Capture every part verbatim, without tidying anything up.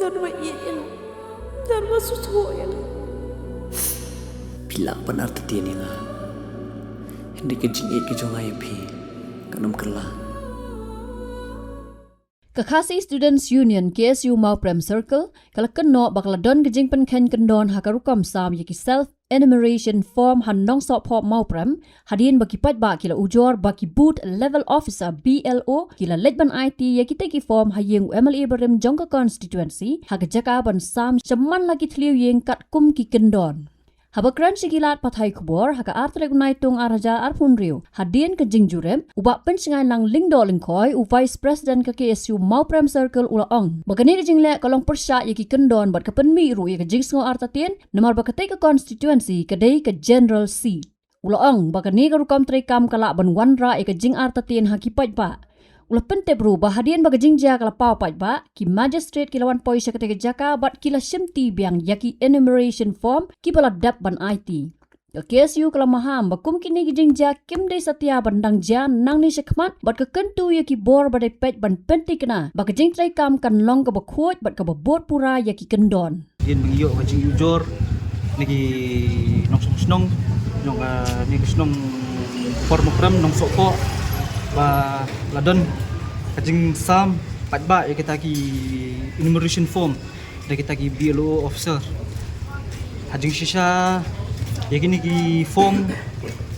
Don ba ïeit ïa nga. Don ba sngewthuh ïa nga. Phi lah ban artatien ïa nga, hynrei ka jingïeit ka jong nga ïa phi kan ym kylla. Ka Khasi Students Union, K S U Mawprem Circle, ka la kynnoh ba ka la don ka jingpynkheiñ kyndon ha ka rukom sam ïa ki self enumeration form ha Nongsohphoh Mawprem, hadien ba ki paidbah ki la ujor ba ki Booth Level Officer, B L O, ki la leit ban aiti ïa kita ki form ha ïing u M L A barim jong ka constituency, ha ka jaka ban sam sha man la ki thliew ïing katkum ki kyndon. Haba kren sha ki lad pathai khubor ha ka ar tarik u Naitung ar hajar arphew hynriew, hadien ka jingjurip, u Bah Pynshngainlang Lyngdoh Lyngkhoi, u Vice President ka K S U Mawprem Circle, u la ong ba kane ka jingleh ka long pyrshah ïa ki kyndon bad ka pynmih ruh ïa ka jingsngew artatien, namar ba katei ka constituency ka dei ka general seat. U la ong ba kane ka rukom treikam ka lah ban wanrah ïa ka jingartatien ha ki paidbah. U la pyntip ruh ba hadien ba ka jingjia ka la paw paidbah, ki magistrate ki la wan poi sha katei ka jaka bad ki la shimti biang ïa ki enumeration form kiba la dep ban aiti. Ka K S U ka la maham ba kum kine ki jingjia kim dei satia ban dang jia nangne shakhmat, bad ka kyntu ïa ki bor ba dei peit ban pynthikna ba ka jingtreikam kan long kaba khuid bad kaba bud pura ïa ki kyndon. Hadien ba ngi ïoh ka jingujor na ki nongshong shnong jong kane ka shnong Por Mawprem Nongsohphoh, ba la don ka jingsam paidbah ïa kita ki enumeration form da kita ki B L O officer. Ha jingshisha ïa kine ki form,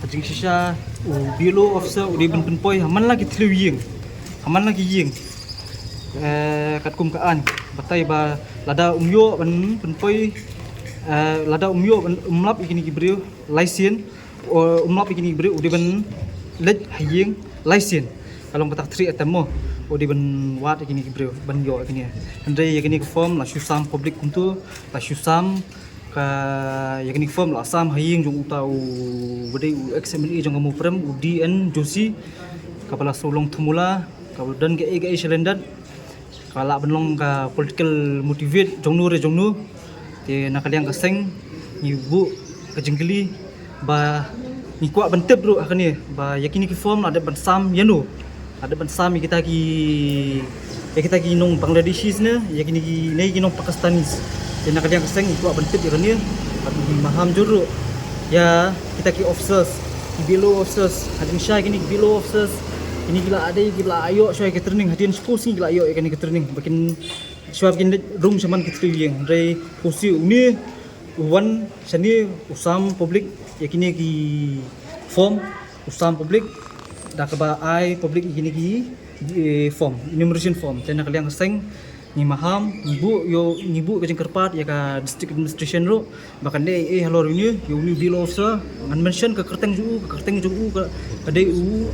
ha jingshisha u B L O officer u dei ban pynpoi ha man la ki thliew ïing, ha man la ki ïing. Eh, katkum ka aiñ, batai ba lada um ïoh ban pynpoi, eh, lada um ïoh ban, um lap ïa kine ki briew lai sien, o, um lap ïa kine ki briew u dei ban leit ha ïing lai sien. Ka long kata ka three attempt mo, u dei ban wad ïa kine ki briew ban ïoh ïa kine. Hynrei ïa kine ki form la shu sam public kumto, la shu sam ka, ïa kine ki form la sam ha ïing jong uta u, ba dei u ex M L A jong ka Mawprem, u D N Joshi, kaba la shu long thmu la, kaba don kaei kaei shalyndet, ka lah ban long ka political motivate jongno re jongno. Te na ka liang ka seng ngi buh ka jingkylli ba ngi kwah ban tip ruh ha kane ba ïa kine ki form la dep ban sam ïano, la dep ban sam ïa kita ki, ïa kita ki nong Bangladeshis ne ïa kine ki, ne ki nong Pakistanis. Te na ka liang ka seng ngi kwah ban tip ïa kane, bad ngi maham jur ruh ïa kita ki officers, ki B L O officers, ha jingshisha kine ki B L O officers, kine ki la dei ki la ïoh shuwa ïa ka training, hadien shiphew sngi ki la ïoh ïa kane ka training ba kin, shuwa ba kin leit rung sha man ki thliew ïing. Hynrei phew sngi une u wan shane u sam public ïa kine ki form, u sam public da kaba ai public ïa kine ki, eh, form, enumeration form. Te na ka liang ka seng ngi maham, ngi buh ïa, ngi buh ka jingkyrpad ïa ka district administration ruh ba kan leh ei ei halor une ïa une u B L O officer. Ngan mention ka kyrteng jong u, ka kyrteng jong u ka, ka dei u,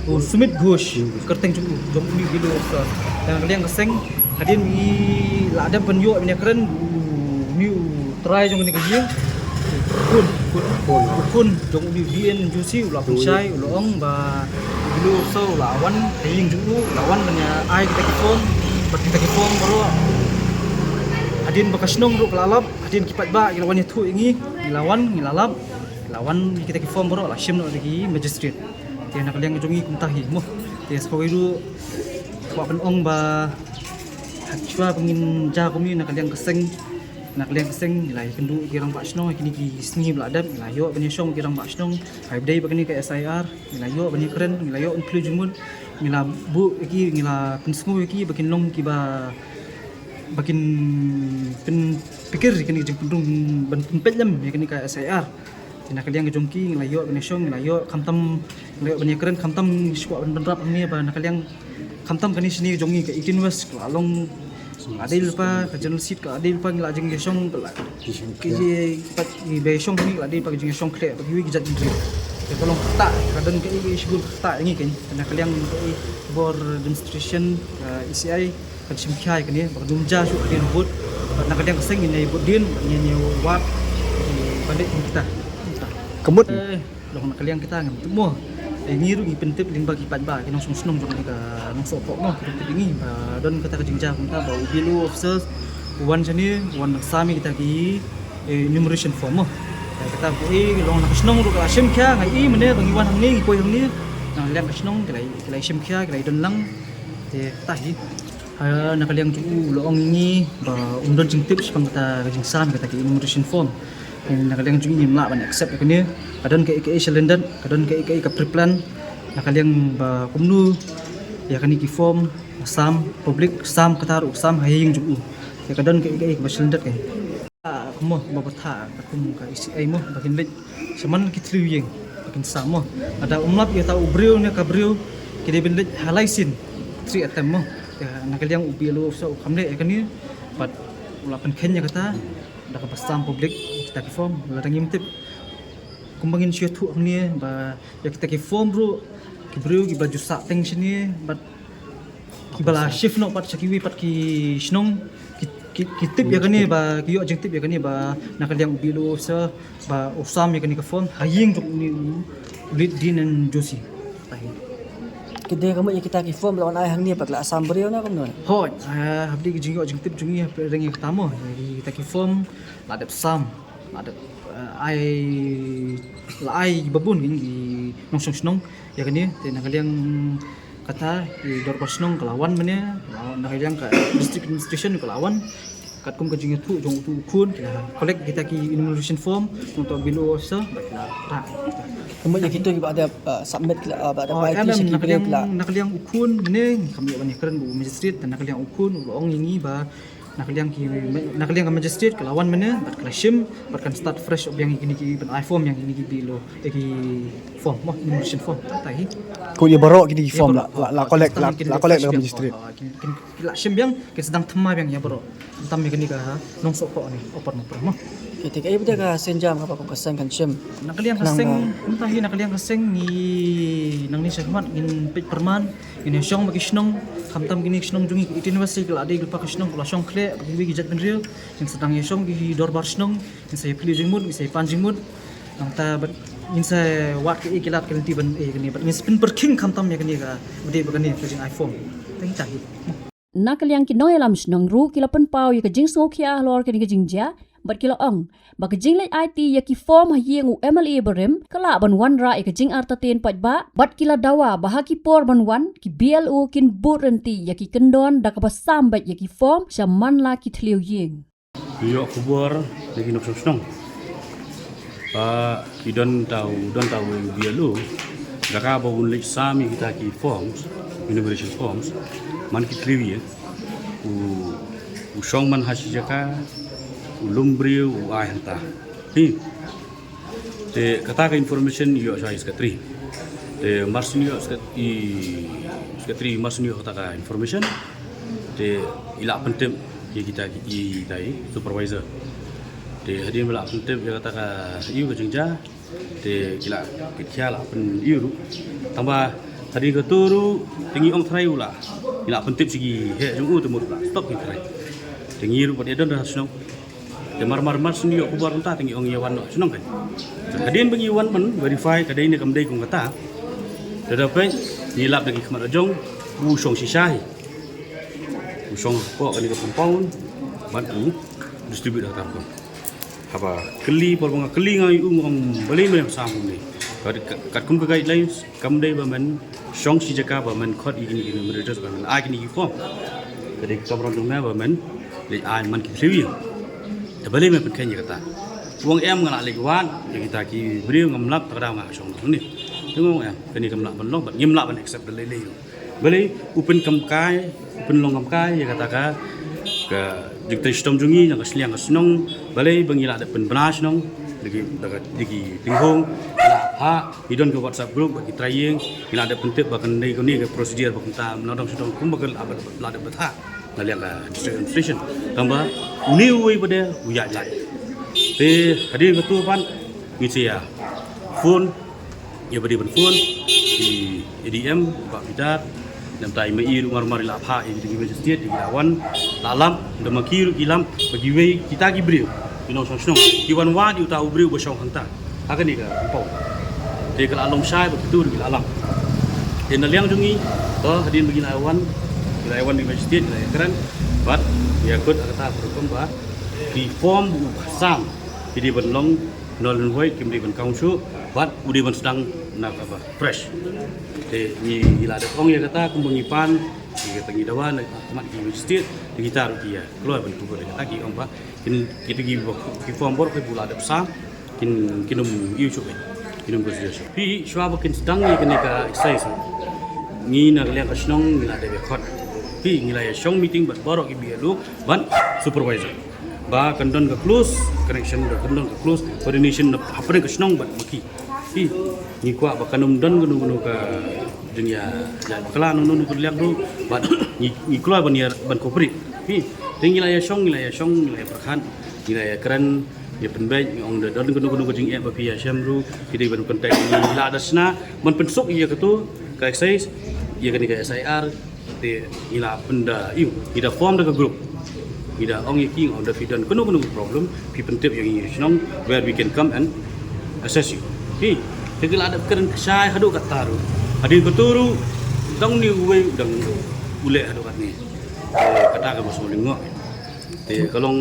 u Sumit Ghosh, ka kyrteng jong u, jong une u B L O officer. Te na ka liang ka seng hadien ngi la dep ban ïoh ban ïakren, une u trai jong kane ka ïing, u khun, u khun jong une u D N Joshi u la pynshai, u la ong ba u B L O officer u la wan ha ïing jong u, u la wan ban ïa ai kita ki form, bad kita ki form baroh hadien ba ka shnong ruh ka la lap, hadien ki paidbah ki la wan ïathuh ïa ngi, ngi la wan, ngi la lap, la wan ïa kita ki form baroh la shim noh da ki magistrate. Te na ka liang jong ngi kumta hi mo. Te sa kawei ruh kwah ban ong ba hashwa ba ngin jia kumne na ka liang ka seng, na ka liang ka seng ngi la ïakynduh ki rangbah shnong ha kine ki sngi ba la dep, ngi la ïoh ban ïashong ki rangbah shnong. Haba dei ba kane ka S I R ngi la ïoh ban ïakren, ngi la ïoh ban plie jingmut, ngi la buh ïa ki, ngi la pynsngew ïa ki ba kin long kiba, ba kin pynpikir ïa kane ka jingpynrung ban pynpeit lem ïa kane ka S I R. Te na ka liang ka jong ki ngi la ïoh ban ïashong, ngi la ïoh khamtam, ngi la ïoh ban ïakren khamtam, ngi shu kwah ban bynrap hangne ba na ka liang khamtam kane shane jong ngi ka eighteen West ka la long, ka la dei lypa, ka general seat ka la dei lypa, ngi la jingïashong ka la, ki pat ngi ba ïashong hangne ka la dei lypa ka jingïashong khleh bad kiwei ki jait hynriew. Te ka long kata ka don kaei kaei shibun kata ïa ngi kane. Te na ka liang kaei bor demonstration ka E C I kan shim khia ïa kane ba kan ym jia shuh hadien vote. Bad na ka liang ka seng ngin ïa vote dien, ngin ïa wad ban leh kum kita. Ka mut. Eh, long na ka liang kita ngam tip mo. Eh, ngi ruh ngi pyntip lyngba ki paidbah, ki nongshong shnong jong kane ka Nongsohphoh mo, ki pyntip ïa ngi ba don kata ka jingjia kumta ba u B L O officers u wan shane, u wan ban sam ïa kita ki, eh, enumeration form mo. Eh, kata kaei long na ka shnong ruh ka la shim khia, nga i mynne ba ngi wan hangne, ngi poi hangne, na ka liang ka shnong ki la, ki la shim khia, ki la don lang. Te kata hi. Ha, na ka liang jong u la ong ïa ngi ba um don jingtip shaphang kata ka jingsam kata ka enumeration form. Na ka liang jong ngi ngim lah ban accept ïa kane. Ka don kaei kaei shalyndet, ka don kaei kaei ka pre-plan. Na ka liang ba kumno ïa kane ki form sam public, sam kata ruh sam ha ïing jong u. Ïa ka don kaei kaei kaba shalyndet ka. Ah, mo ba byrtha ka kum ka E C I mo ba kin leit shaman ki thliew ïing ba kin sam mo. Lada um lap ïa uta u briew ne ka briew ki dei ban leit ha lai sien three attempt mo. Te na ka liang u B L O officer u kham leh ïa kane bad u la pynkheiñ ïa kata da kaba sam public kita ki form. Lada ngim tip kumba ngin shu ïathuh hangne ba ïa kita ki form ruh ki briew kiba ju sah teng shane bad kiba la shift noh pat sha kiwei pat ki shnong ki, ki, ki tip ïa kane ba ki ïoh jingtip ïa kane ba na ka liang u B L O officer ba u sam ïa kane ka form ha ïing jong une u Lead Dean and Josie. Ki dei ka mut ïa kita ki form la wan ai hangne pat la sam briew na kumno? Hooid, ha, hapdeng ki jingïoh jingtip jong ngi hapdeng ïa kata mo, ïa kita ki form la dep sam, la dep, eh, ai, la ai ba bun ki nongshong shnong ïa kane. Te na ka liang kata ki dorbar shnong ka la wan mynne, na ka liang ka district administration ka la wan. Katkum ka jingïathuh jong utu u khun ki la collect kita ki enumeration form jong uta u B L O officer bad ki la rah. Kumba ïa kito kiba da, uh, submit ki la, uh, ba da, oh, bai em, em, sha ki na ka briew liang, ki la, na ka liang u khun mynne kam ïoh ban ïakren bad u magistrate. Te na ka liang u khun u la ong ïa ngi ba na ka liang ki, na ka liang ka magistrate ka la wan mynne bad ka la shim bad kan start fresh biang ïa kine ki ban ai form ïa kine ki B L O, ïa ki form mo, enumeration form. Kata hi. Ko ïa baroh kine ki form la, la, la collect, la, la collect na ka magistrate. Kin, kin, kin la shim biang, kin sdang thymmai biang ïa baroh. Tam ïa kane ka, ha, nongsoh ko ne, oper mo, oper mo. Te kaei pat ka seng jam kaba kum ka seng kan shim? Na ka liang ka seng, mynta hi na ka liang ka seng ngi nangne shakhmat ngin peit pyrman, ngin ïa shong bad ki shnong, khamtam kine ki shnong jong ngi eighteen West ki la dei lypa ka shnong, ka la shong khleh bad kiwei ki jaitbynriew, ngin sdang ïa shong ki dorbar shnong, ngin sa ïa plie jingmut, ngin sa ïa pan jingmut. Nangta bad ngin sa wad kaei ki lad ki lynti ban, eh, kane bad ngin sa pynpyrkhing khamtam ïa kane ka, bad ïa kane ka jingai form. Tang ita hi. Na ka liang ki nongïalam shnong ruh ki la pynpaw ïa ka jingsngewkhia halor kane ka jingjia bad ki la ong ba ka jingleit aiti ïa ki form ha ïing u M L A barim ka lah ban wanrah ïa ka jingartatien paidbah bad ki la dawa ba ha ki por ban wan ki B L O kin bud rynti ïa ki kyndon da kaba sam beit ïa ki form sha man la ki thliew ïing. Ïoh khubor na ki nongshong shnong ba ki don tau, don tau u B L O da kaba un leit sam ïa kita ki forms, enumeration forms, man ki thliew ïing. U, u shong man ha shi jaka, u lum briew, u ai hangta. Hi. Te kata ka information ïoh sha i secretary. Te mar shu ïoh sec-, i secretary mar shu ïoh kata ka information. Te i la pyntip ïa kita ki, i tai supervisor. Te hadien ba la pyntip ïa kata ka, ïa ka jingjia. Te ki la, ki khia la pyn-i ruh. Tangba hadien kato ruh te ngi ong trai u la. Ngi la pyntip sha ki heh jong u te mut la stop ki trai. Te ngi ruh pat ïa don da shnong. Te mar mar mar shu ïoh khubor mynta te ngi ong ïa wan noh shnong kan. Hadien ba ngi wan ban verify ka dei ne kam dei kum kata. Te da peit ngi lap da ki khmat la jong u shong shisha hi. U shong hapoh kane ka compound bad u distribute ha kata rukom. Haba kylli, por ba nga kylli nga ïa u, nga ong balei me sam kumne. Kat, kat, katkum ka guidelines kam dei ba men shong shi jaka ba men khot ïa kine ki enumerators ba men ai kine ki form. Ka dei ka kamram jong me ba men leit ai man ki thliew ïing. Te balei me pynkheiñ ïa kata? U ong em, nga la leit wad ïa kita ki briew, ngam lap, te ka daw nga shong hangne. Te nga ong em, kane kam lah ban long bad ngim lah ban accept da lei lei. Balei u pynkham kai, u pynlong kham kai ïa kata ka, ka jingtrei shitom jong ngi, jong ka shiliang ka shnong. Balei ba ngi la dep pynbna shnong da ki, da ka, da ki tinghong, la ha, ngi don ka WhatsApp group bad ki trai ïing, ngi la dep pyntip ba kan dei kane ka procedure ba kumta, mynta dang shu dang kumba ka la, la dep bthah na liang ka district administration. Tangba une uwei pat de u ïaid lait. Te hadien kato pat ngi sa ïa phone, ïa ba dei ban phone i A D M, Bah Peter. Namar i ma i ruh mar mar i la phah ïa ki magistrate, ki la wan, la lap, da ma ki ruh ki lap ba kiwei kita ki briew, ki nongshong shnong ki wan wad ïa uta u briew ba shong hangta ha kane ka compound. Te ka la long shai ba kito ruh ki la lap. Te na liang jong ngi, to hadien ba ki la wan, ki la wan ïa ki magistrate, ki la ïakren bad ïa kut ha kata ka rukom ba ki form ba u sam ki dei ban long null and void, kim dei ban count shuh bad u dei ban sdang na kaba fresh. Te ngi, ngi la dep ong ïa kata kumba ngi pan Ki kata ngi dawa na khmat ki Magistrate, te kita ruh ki ïa kloi ban kubur. Kata ki ong ba kin, kita ki ba ki form bor ki bula dep sa, kin, kin ym ïu shuh, kin ym consider shuh. Phi, shuwa ba kin sdang ïa kane ka exercise, ngi na ka liang ka shnong ngi la dep ïa khot. Phi, ngi la ïa shong meeting bad baroh ki B L O bad supervisor. Ba kan don ka close connection, ba kan don ka close coordination na hapdeng ka shnong bad ma ki. Phi, ngi kwah ba kan ym don kano kano ka jingïa, ïa bakla na kano kano ka liang ruh, bad ngi, ngi kloi ban ïa, ban cooperate. Phi, te ngi la ïa shong, ngi la ïa shong, ngi la ïa pyrkhat, ngi la ïa kren, ïa pynbeit, ngi ong da don kano kano ka jingeh ba phi ïa shem ruh, phi dei ban contact ngi, ngi la da shna ban pynsuk ïa kato ka exercise, ïa kane ka S I R, te ngi la pynda, ïa, ngi da form da ka group. Ngi da ong ïa ki, ong da phi don kano kano ka problem, phi pyntip ïa ngi shnong, where we can come and assess you. Phi, te ki la dep kren kshai haduh katta ruh. Hadien kato ruh, dang ni uwei, dang u leh haduh katne. Te kata kaba sngewlyngngoh. Te ka long,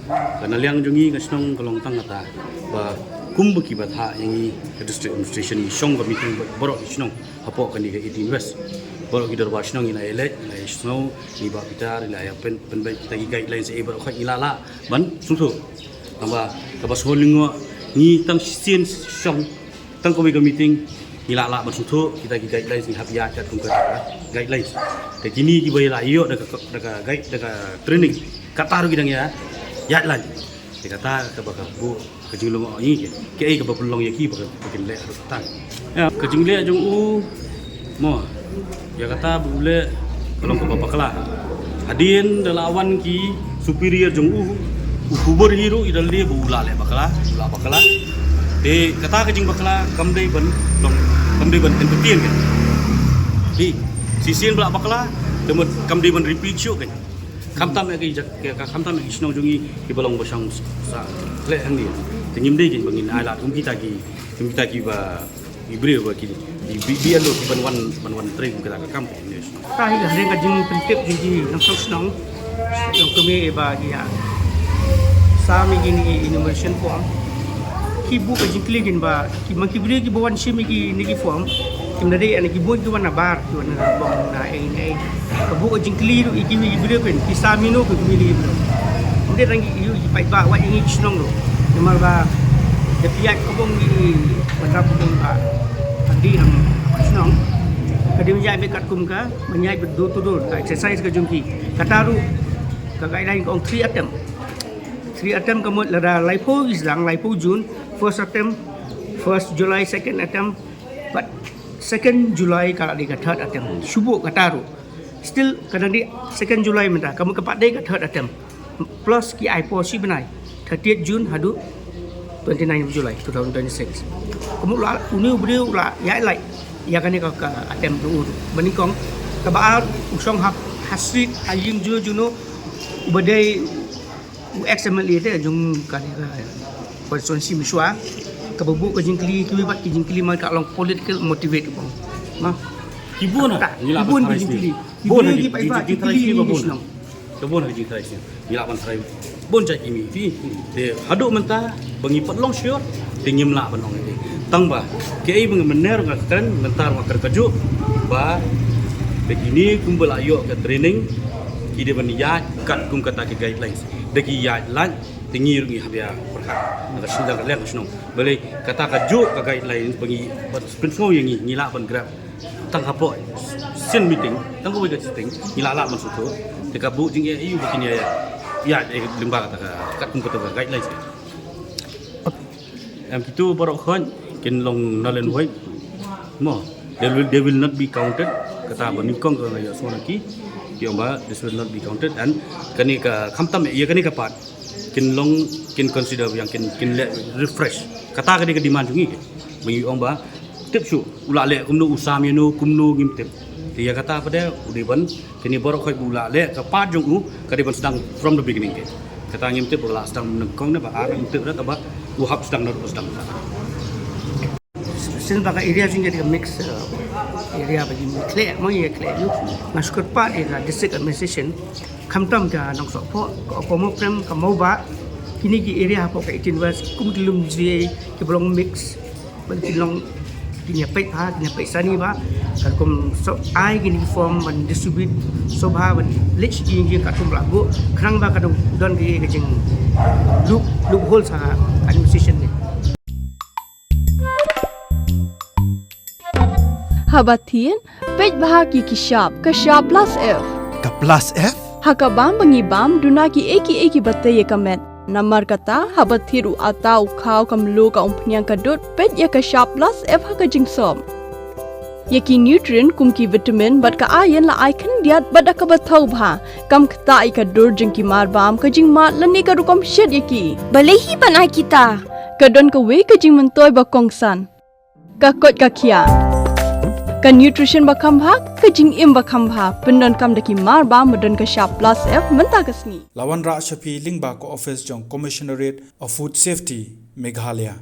ka na liang jong ngi ka shnong ka long tang kata. Ba kumba ki ba thah ïa ngi ka district administration ngi shong ka meeting bad baroh ki shnong hapoh kane ka eighteen West. Baroh ki dorbar shnong ngi la ïa leit, ngi la ïa sngew, ngi ba bitar, ngi la ïa pyn, pynbeit kita ki guidelines, eh, baroh khoit ngi la lah ban sngewthuh. Tang ba kaba sngewlyngngoh ngi tang shisien shong, tang kawei ka meeting, ngi la lah ban sngewthuh kita ki guidelines, ngi hap ïaid katkum ka guidelines. Te kine kiba ïa la ïoh da ka, da ka guide, da ka training, kata ruh ki dang ïa ïaid laiñ. Te kata kaba ka buh ka jinglong ïa ngi, kaei kaba pynlong ïa ki ba ka, ba kin leh haduh katta. Ïa, ka jingleh jong u, mo, ïa kata ba u leh ka long kaba bakla. Hadien da la wan ki superior jong u, u kubur hi ruh i da lade ba u la leh bakla, u la bakla. Te kata ka jingbakla kam dei ban long, kam dei ban entertain ka. Te shisien ba la bakla, te mut kam dei ban repeat shuh ka. Khamtam ïa ki jaka, khamtam ïa ki shnong jong ngi kiba long ba shong sa leh hangne. Te ngim dei ki ba ngin ailad kum kita ki, kum kita kiba, ki briew ba ki, ki B L O kiban wan, ban wan trei kum kita ka kam. Ka hi ka ring ka jingpyntip jong ki nongshong shnong, jong kmie ba ki ïa sam ïa kine ki enumeration form. Ki buh ka jingkylli kin ba ki, ma ki briew kiba wan shim ïa kine ki form, kim da dei ane ki buh ki wan na bar, ki wan na bong na ei na ei. Ka buh ka jingkylli ruh ïa ki, ïa ki briew kin, ki sam ïa no, ki briew kin. Ym dei tang ïa ki, ïa ki paidbah, wat ïa ngi ki shnong ruh. Namar ba da phi ïaid ka bong ki, ba da ka bong ba, ka dei nang shnong. Ka dei ban ïaid beit katkum ka, ban ïaid beit door to door, ka exercise ka jong ki. Kata ruh ka guideline ka ong three attempt. Three attempt ka mut lada laiphew ki sdang, laiphew June, first attempt, first July, second attempt, but second July ka la dei ka third attempt. Shu buh kata ruh. Still ka dang dei second July mynta, ka mut ka pat dei ka third attempt. Plus ki ai pause shi bnai, thirtieth June haduh twenty-ninth of July two thousand twenty-six. Ka mut la une u briew u la ïaid lait ïa kane ka, ka attempt jong u. Ba nyngkong, kaba ar u shong ha, ha street, ha ïing juno juno, uba dei u ex M L A te jong kane ka constituency mynshuwa, kaba buh ka jingkylli, kiwei pat ki jingkylli ma ka long political motivate bong. Ma. Ki bun ha, ngi la ban tharai sniang. Bun ha ki, ki, ki, ki tharai sniang ba bun. Ka bun ha ki jingtharai sniang. Ngi la ban tharai bun jait ki mih. Te haduh mynta ba ngi pat long sure te ngim lah ban ong ei. Tang ba kaei ba nga mynner nga kren mynta nga kren kajuh ba da kine kumba la ïoh ka training ki dei ban ïaid katkum kata ki guidelines. Da ki ïaid lait te ngi ruh ngi hap ïa pyrkhat. Na ka shnong, ka liang ka shnong. Balei kata kajuh ka guidelines ba ngi, ba pynsngew ïa ngi, ngi lah ban grab. Tang hapoh sien meeting, tang kawei ka siteng, ngi lah lah ban sngewthuh. Te ka buh jingeh ïa u ba kin ïa, ïa, ïa, lyngba kata ka, katkum kata ka guidelines. Em, kito baroh khoit kin long null and void. Mo, they will, they will not be counted. Kata ba nyngkong ka nga ïohsngew na ki, ki ong ba this will not be counted. And kane ka, khamtam ïa kane ka part kin long, kin consider biang, kin, kin leh refresh. Kata ka dei ka demand jong ngi. Ba ngi ong ba tip shuh u la leh kumno, u sam ïano kumno, ngim tip. Te ïa kata pat de u dei ban, kane baroh khoit ba u la leh ka part jong u ka dei ban sdang from the beginning ke. Kata ngim tip ba la sdang nyngkong ne ba ar, ngim tip, da kaba u hap sdang naduh u sdang. Shisien ba ka area jong ngi ka mix, uh, area ba ngi khleh, mo ngi khleh ïa u. Nga shu kyrpad ïa ka district administration, khamtam ka Nongsohphoh, ka Upper Mawprem, ka Mawbah, kine ki area hapoh ka eighteen West, kum ki lum jri, ki ba long mix, bad ki long, Kin ïa peit bha, kin ïa peit sani bha. Katkum shu ai kine ki form ban distribute shuh bha, ban leh shi ki jing katkum la buh, khnang ba ka don, don ki ka jing loop, loophole sha administration ne. Haba thied, peit bha ki ki shap, ka shap plus F. Ka plus F? Ha ka bam ba ngi bam, duna ki ei ki ei ki ba tei ïa ka met. Namar kata, haba thied u atta u khaw, ka mluh, ka umphniang, ka dud, peit ïa ka shap plus F ha ka jingsop. Ïa ki nutrient kum ki vitamin bad ka iron la ai khyndiat bad da kaba thaw bha. Kam ktah ïa ka dur jong ki mar bam, ka jingmad lane ka rukom shet ïa ki. Balei hi ban ai kita? Ka don kawei ka jingmyntoi ba kongsan. Ka koit ka khiah. Ka nutrition ba kham bha, ka jingim ba kham bha. Pyndonkam da ki mar bam ba don ka shap plus F mynta ka sngi. La wanrah sha phi lyngba ka office jong Commissionerate of Food Safety, Meghalaya.